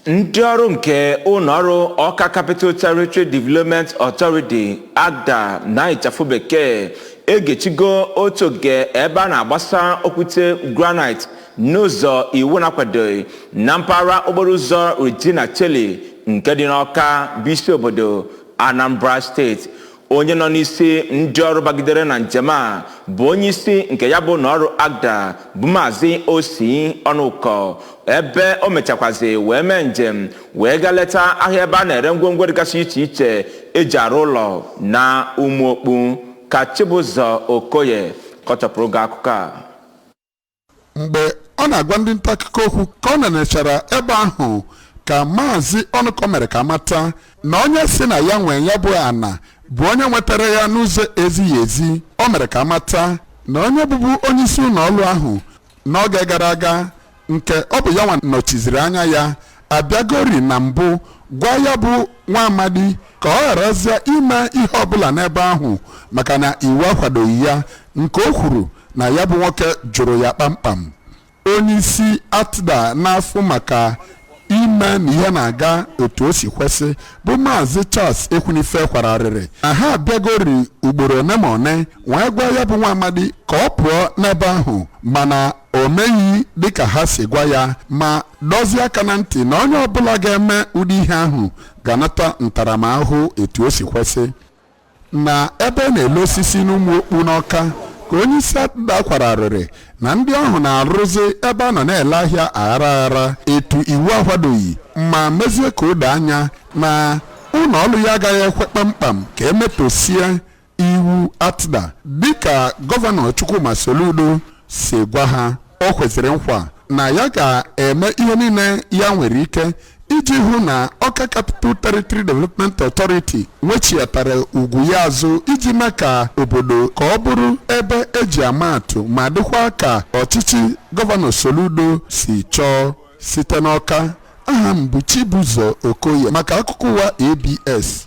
Ndị ọrụ nke ụlọọrụ Ọka Capital Territory Development Authority, ACTDA na ịchafụ bekee, egechigo otu ogige ebe a na-agbasa okwute granite n'ụzọ iwu na-akwadoghị na mpaghara okporo ụzọ Regina Coeli nke dị n'Ọka, bụ isi obodo Anambra Steeti. Onye nọ n'isi ndị ọrụ bagidere na njem a bụ onye isi nke ya bụ ụlọọrụ ACTDA, bụ Maazị Osi Ọnụkọ, ebe o mechakwazi wee mee njem wee gaa leta ahịa ebe a na-ere ngwongwo dịgasị iche iche eji arụ ụlọ na Ụmụokpu. Ka Chibụzọ Okoye kọchapụrụ gị akụkọ a. Mgbe ọ na-agwa ndị nta akụkọ okwu ka ọ nenechara ebe ahụ, ka Maazị Ọnụkọ mere ka mata na onye si na ya nwee ya bụ ana bụ onye nwetara ya n'ụzọ ezighi ezi. O mere ka mata na onye bụbu onye isi ụlọ ọrụ ahụ n'oge gara aga, nke ọ bụ ya nwa nọchiziri anya ya, abịagori na mbụ gwa ya bụ nwa amadi ka ọ gharazie ime ihe ọbụla n'ebe ahụ, maka na iwu akwadoghị ya, nke o kwuru na ya bụ nwoke jụrụ ya kpamkpam. Onye isi ACTDA na-afụ maka ime na ihe na-aga otu o si kwesị, bụ Maazị Charles Ekwunife, kwara arịrị na ha abịagori ugboro one ma one wee gwa ya bụ nwa amadi ka ọ pụọ n'ebe ahụ, mana o meghị dịka ha si gwa ya, ma dọzie aka na ntị na onye ọbụla ga-eme ụdị ihe ahụ ga-anata ntaramahụhụ etu o si kwesị. Na ebe na-ele osisi n'Ụmụ Okpu n'Ọka, ka onye isi ACTDA kwara arịrị na ndị ahụ na-arụzi ebe a nọ na-ele ahịa aghara aghara etu iwu akwadoghị, ma mezie ka o doo anya na ụlọ ọrụ ya agaghị ekwe kpamkpam ka emetosie iwu ACTDA dịka Gọvanọ Chukwuma Soludo si gwa ha. O kwesịrị nkwa na ya ga-eme ihe niile ya nwere ike iji hụ na Ọka Capital Territory Development Authority nwechiatara ugwu ya azụ, iji mee ka obodo ka ọ bụrụ ebe eji ama atụ ma dịkwa ka ọchịchị Gọvanọ Soludo si chọọ. Site n'Ọka, aha m bụ Chibụzọ Okoye maka akụkọ ụwa ABS.